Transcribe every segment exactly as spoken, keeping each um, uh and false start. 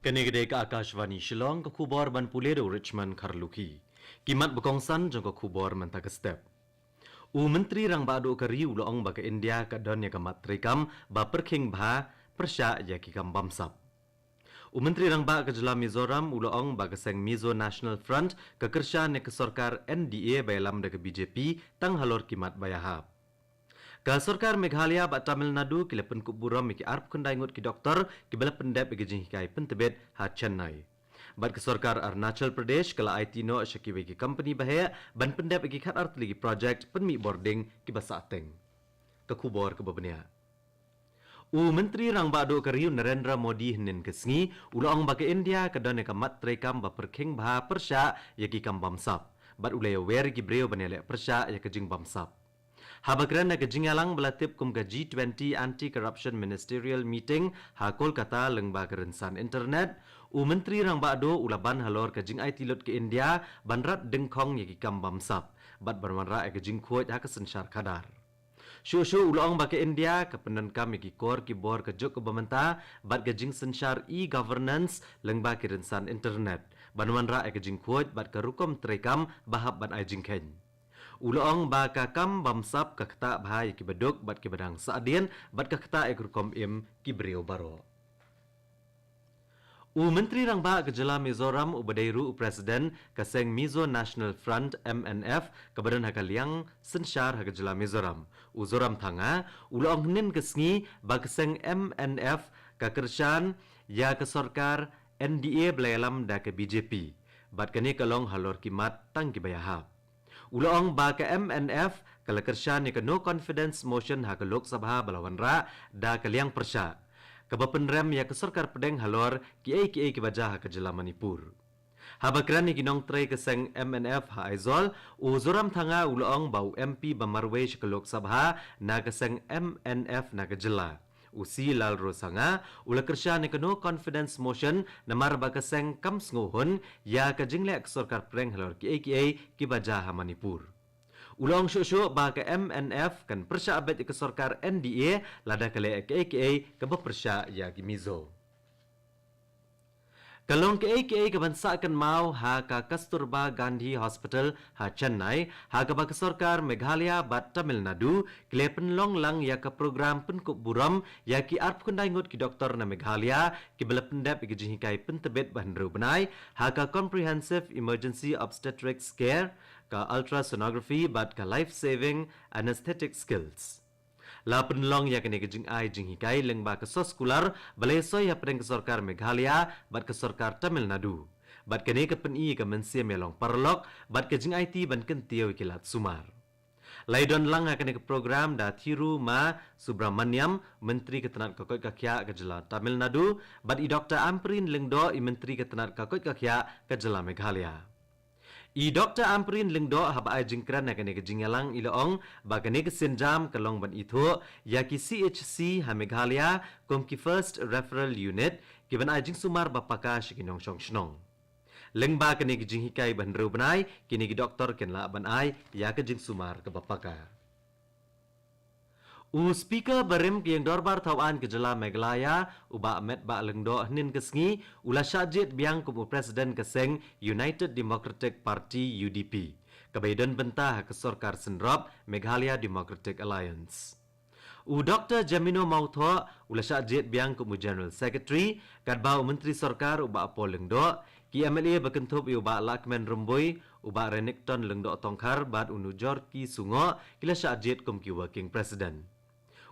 Kane ka dei ka Akashvani Shillong, ka khubor ban pule da u Richmond Kharlukhi. Ki mat ba kongsan jong ka khubor mynta ka step. U Myntri Rangbah Duh ka ri u la ong ba ka India ka don ïa ka mat treikam ba pyrkhing bha pyrshah ïa ki kam bamsap. U Myntri Rangbah ka jylla Mizoram u la ong ba ka seng Mizo National Front ka kyrshan ïa ka sorkar N D A ba ïalam da ka B J P tang halor ki mat ba ïahap. Ka sorkar Meghalaya bad Tamil Nadu ki la pynkup burom ïa ki arphew khyndai ngut ki doktor kiba la pyndep ïa ki jinghikai pyntbit ha Chennai. Bad ka sorkar Arunachal Pradesh ka la aiti noh sha kiwei ki company ba heh ban pyndep ïa ki khatar tylli ki project pynmih bording kiba sahteng. Ka khubor kaba bniah. U Myntri Rangbah Duh ka ri u Narendra Modi hynnin ka sngi u la ong ba ka India ka don ïa ka mat treikam ba pyrkhing bha pyrshah ïa ki kam bamsap. Bad u la ïawer ïa ki briew ban ïaleh pyrshah ïa ka jingbamsap. Haba kren ha ka jingïalang ba la tip kum ka G twenty Anti-Corruption Ministerial Meeting ha Kolkata lyngba ka rynsan internet, u Myntri Rangbah Duh u la ban halor ka jingaiti lut ka India ban rat dyngkhong ïa ki kam bamsap bad ban wanrah ïa ka jingkhuid ha ka synshar khadar. Shuh shuh u la ong ba ka India ka pyndonkam ïa ki kor ki bor ka juk kaba mynta bad ka jingsynshar e-governance lyngba ki rynsan internet ban wanrah ïa ka jingkhuid bad ka rukom treikam ba hap ban ai jingkheiñ. U la ong ba ka kam bamsap ka ktah bha ïa kiba duk bad kiba dang sahdien bad ka ktah ïa ka rukom im ki briew baroh. U Myntri Rangbah ka jylla Mizoram uba dei ruh u President ka seng Mizo National Front, M N F, kaba don ha ka liang synshar ha ka jylla Mizoram, u Zoramthanga, u la ong hynnin ka sngi ba ka seng M N F ka kyrshan ïa ka sorkar N D A ba la ïalam da ka B J P bad kane ka long halor ki mat tang kiba ïahap. U la ong ba ka M N F ka la kyrshan ïa ka no confidence motion ha ka Lok Sabha ba la wanrah da ka liang pyrshah, kaba pynrem ïa ka sorkar pdeng halor kiei kiei kiba jia ha ka jylla Manipur. Haba kren ïa ki nongtrei ka seng M N F ha Aizawl, u Zoramthanga u la ong ba u M P ba marwei sha ka Lok Sabha na ka seng M N F na ka jylla, u C Lalrosanga, u la kyrshan ïa ka no confidence motion namar ba ka seng kam sngewhun ïa ka jingleh ka sorkar pdeng halor kiei kiei kiba jia ha Manipur. U la ong shuh shuh ba ka M N F kan pyrshah beit ïa ka sorkar N D A lada ka leh kiei kiei kaba pyrshah ïa ki Mizo. Ka long kiei kiei kaban sah kynmaw ha ka Kasturba Gandhi Hospital ha Chennai, ha kaba ka sorkar Meghalaya bad Tamil Nadu ki la pynlong lang ïa ka program pynkup burom ïa ki arphew khyndai ngut ki doktor na Meghalaya kiba la pyndep ïa ki jinghikai pyntbit ba hynriew bnai ha ka Comprehensive Emergency Obstetrics Care, ka ultrasonography bad ka life saving anesthetic skills. La pynlong ïa kane ka jingai jinghikai lyngba ka soskular ba la ïasoi hapdeng ka sorkar Meghalaya bad ka sorkar Tamil Nadu. Bad kane ka pyni ïa ka mynsiem ïalong paralok bad ka jingaiti ban kyntiew ïa ki lad sumar. La ïadon lang ha kane ka program da Thirumal Subramaniam, Myntri ka tnat ka koit ka khiah ka jylla Tamil Nadu, bad i Doktor Ampareen Lyngdoh, i Myntri ka tnat ka koit ka khiah ka jylla Meghalaya. I Doktor Ampareen Lyngdoh haba ai jingkren ha kane ka jingïalang i la ong ba kane ka sienjam ka long ban ithuh ïa ki C H C ha Meghalaya kum ki First Referral Unit kiban ai jingsumar ba paka sha ki nongshong shnong. Lyngba kane ka jinghikai ba hynriew bnai, kine ki doktor kin lah ban ai ïa ka jingsumar kaba paka. U Speaker barim ka ïing dorbar thawaiñ ka jylla Meghalaya, u Bah Metbah Lyngdoh, hynnin ka sngi u la shah jied biang kum u President ka seng United Democratic Party, U D P, kaba ïadon bynta ha ka sorkar synrop Meghalaya Democratic Alliance. U Doktor Jamino Mawthoh u la shah jied biang kum u General Secretary, katba u Myntri Sorkar u Bah Paul Lyngdoh, ki M L A ba kynthup ïa u Bah Lahkmen Rymbui, u Bah Renikton Lyngdoh Tongkhar bad u Nujorki Sungoh ki la shah jied kum ki Working President.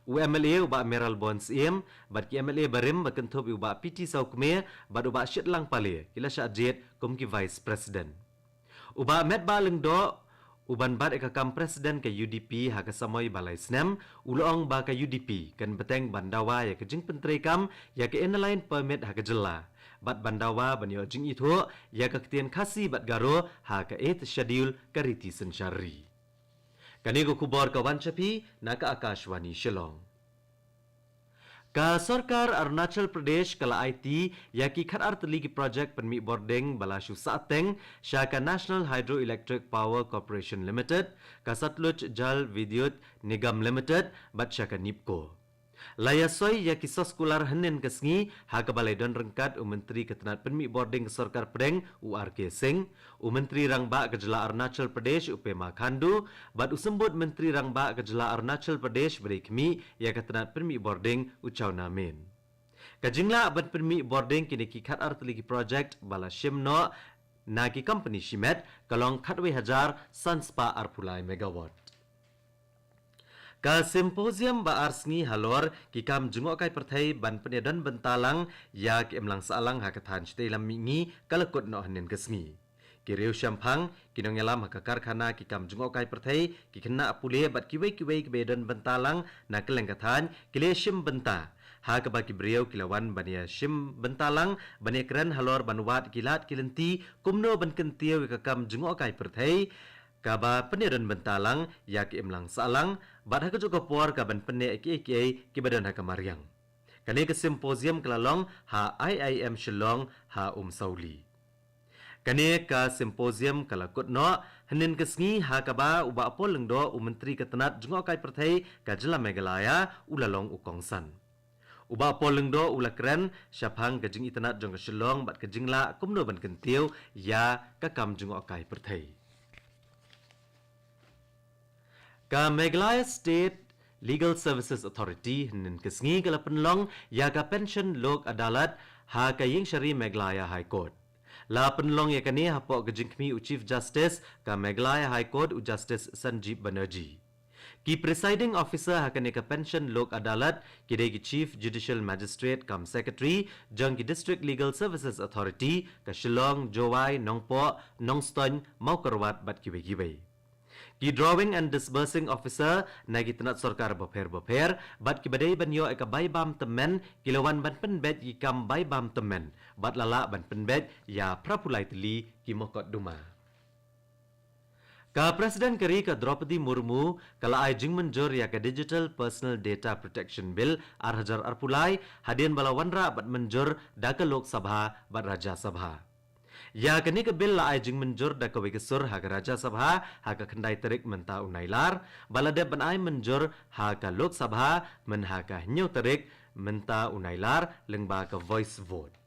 U M L A u Bah Mayralborn Syiem bad ki M L A barim ba kynthup ïa u Bah P T Sawkmie bad u Bah Shitlang Pale ki la shah jied kum ki Vice President. U Bah Metbah Lyngdoh, uban bat ïa ka kam President ka U D P ha ka samoi ba lai snem, u la ong ba ka U D P kan bteng ban dawa ïa ka jingpyntreikam ïa ka Inner Line Permit ha ka jylla bad ban dawa ban ïoh jingithuh ïa ka ktien Khasi bad Garo ha ka Eighth Schedule ka riti synshar ri. Kane ka khubor ka wan sha phi na ka Akashvani Shillong. Ka sorkar Arunachal Pradesh ka la aiti ïa ki khatar tylli ki project pynmih bording ba la shu sahteng sha ka National Hydroelectric Power Corporation Limited, ka Satluj Jal Vidyut Nigam Limited bad sha ka NEEPCO. La ïasoi ïa ki soskular hynnin ka sngi ha kaba la ïadon ryngkat u Myntri ka tnat pynmih bording ka Sorkar Pdeng u R K Singh, u Myntri Rangbah ka jylla Arunachal Pradesh u Pema Khandu, bad u Symbud Myntri Rangbah ka jylla Arunachal Pradesh ba dei khmih ïa ka tnat pynmih bording u Chowna Mein. Ka jinglah ban pynmih bording kine ki khatar tylli ki project ba la shim noh na ki company shimet ka long khatwei hajar san spah arphew lai megawatt. Ka symposium ba ar sngi halor ki kam jngohkai pyrthei ban pynïadon bynta lang ïa ki imlang sahlang ha ka thaiñ shatei lam mihngi ka la kut noh hynnin ka sngi. Ki riew shemphang, ki nongïalam ha ka karkhana ki kam jngohkai pyrthei, ki khynnah pule bad kiwei kiwei kiba ïadon bynta lang na kylleng ka thaiñ ki la shim bynta ha kaba ki briew ki la wan ban ïa shim bynta lang ban ïa kren halor ban wad ki lad ki lynti kumno ban kyntiew ïa ka kam jngohkai pyrthei kaba pynïadon bynta lang ïa ki imlang sahlang, bad ha kajuh ka por ka ban pynneh kiei kiei kiba don ha ka mariang. Kane ka symposium ka la long ha I I M Shillong ha Umsawli. Kane ka symposium ka la kut noh hynnin ka sngi ha kaba u Bah Paul Lyngdoh, u Myntri ka tnat jngohkai pyrthei ka jylla Meghalaya, u la long u kongsan. U Bah Paul Lyngdoh u la kren shaphang ka jingitynnad jong ka Shillong bad ka jinglah kumno ban kyntiew ïa ka kam jngohkai pyrthei. Ka Meghalaya State Legal Services Authority hynnin ka sngi ka la pynlong ïa ka Pension Lok Adalat ha ka Ïingshari Meghalaya High Court. La pynlong ïa kane hapoh ka jingkhmih u Chief Justice ka Meghalaya High Court u Justice Sanjeev Banerjee. Ki presiding officer ha kane ka Pension Lok Adalat ki dei ki Chief Judicial Magistrate cum Secretary jong ki District Legal Services Authority ka Shillong, Jowai, Nongpoh, Nongstoiñ, Mawkyrwat bad kiwei kiwei. Ki drawing and disbursing officer na ki tnat sorkar bapher bapher bad kiba dei ban ïoh ïa ka bai bam tymmen ki la wan ban pynbeit ïa ki kam bai bam tymmen bad la lah ban pynbeit ïa phra phew lai tylli ki mokotduma. Ka President ka ri ka Droupadi Murmu ka la ai jingmynjur ïa ka Digital Personal Data Protection Bill ar hajar arphew lai hadien ba la wanrah bad mynjur da ka Lok Sabha bad Rajya Sabha. Ïa kane ka bill la ai jingmynjur da kawei ka sur ha ka Rajya Sabha ha ka khyndai tarik mynta u Nailar, ba la dep ban ai mynjur ha ka Lok Sabha myn ha ka hynñiew tarik mynta u Nailar lyngba ka voice vote.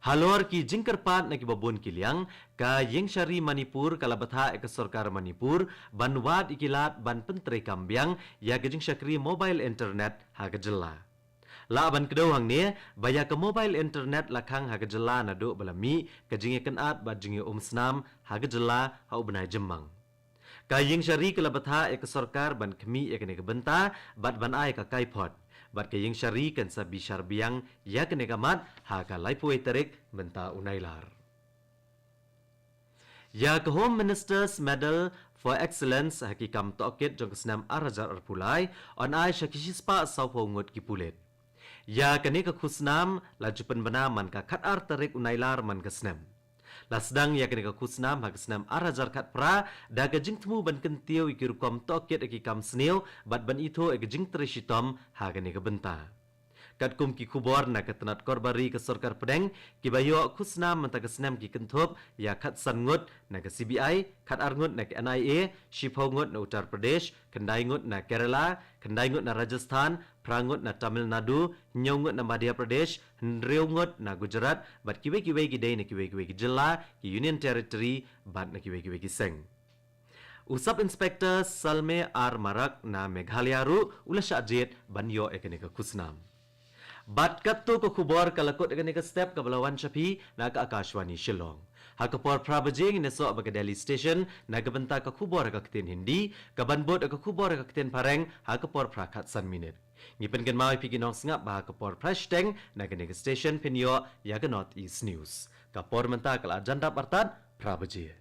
Halor ki jingkyrpad na kiba bun ki liang, ka Ïingshari Manipur ka la bthah ïa ka sorkar Manipur ban wad ïa ki lad ban pyntreikam biang ïa ka jingshakri mobile internet ha ka jylla. Lah ban kdew hangne ba ïa ka mobile internet la khang ha ka jylla naduh ba la mih ka jingïakynad bad jingïaumsnam ha ka jylla ha u bnai Jymmang. Ka Ïingshari ka la bthah ïa ka sorkar ban khmih ïa kane ka bynta bad ban ai ka kaiphod, bad ka Ïingshari kan sa bishar biang ïa kane ka mat ha ka laiphew wei tarik mynta u Nailar. Ïa ka Home Minister's Medal for Excellence ha ki kam tohkit jong ka snem ar hajar arphew lai yn ai sha ki shispah sawphew ngut ki pulit. Ïa kane ka khusnam la ju pynbna man ka khatar tarik u Nailar man ka snem. La sdang ïa kane ka khusnam ha ka snem ar hajar khatphra da ka jingthmu ban kyntiew ïa ki rukom tohkit ha ki kam sniew bad ban ithuh ïa ka jingtrei shitom ha kane ka bynta. Katkum ki khubor na ka tnat korbari ka sorkar pdeng, kiba ïoh khusnam mynta ka snem ki kynthup ïa khatsan ngut na ka C B I, khatar ngut na ka N I A, shiphew ngut na Uttar Pradesh, khyndai ngut na Kerala, khyndai ngut na Rajasthan, phra ngut na Tamil Nadu, hynñiew ngut na Madhya Pradesh, hynriew ngut na Gujarat, bad kiwei kiwei ki dei na kiwei kiwei ki jylla, ki Union Territory bad na kiwei kiwei ki seng. U Sub Inspector Salme R Marak na Meghalaya ruh u la shah jied ban ïoh ïa kane ka khusnam. Bad katto ka khubor ka la kut ïa kane ka step kaba la wan sha phi na ka Akashvani Shillong. Ha ka por phra baje ngin ïasoh bad ka Delhi Station na ka bynta ka khubor ha ka ktien Hindi, kaban bud ïa ka khubor ha ka ktien Phareng ha ka por phra khatsan minit. Ngi pynkynmaw ïa phi ki nongsngap ba ha ka por phra shiteng na kane ka station phin ïoh ïa ka North East News. Ka por mynta ka la jan dap artat phra baje.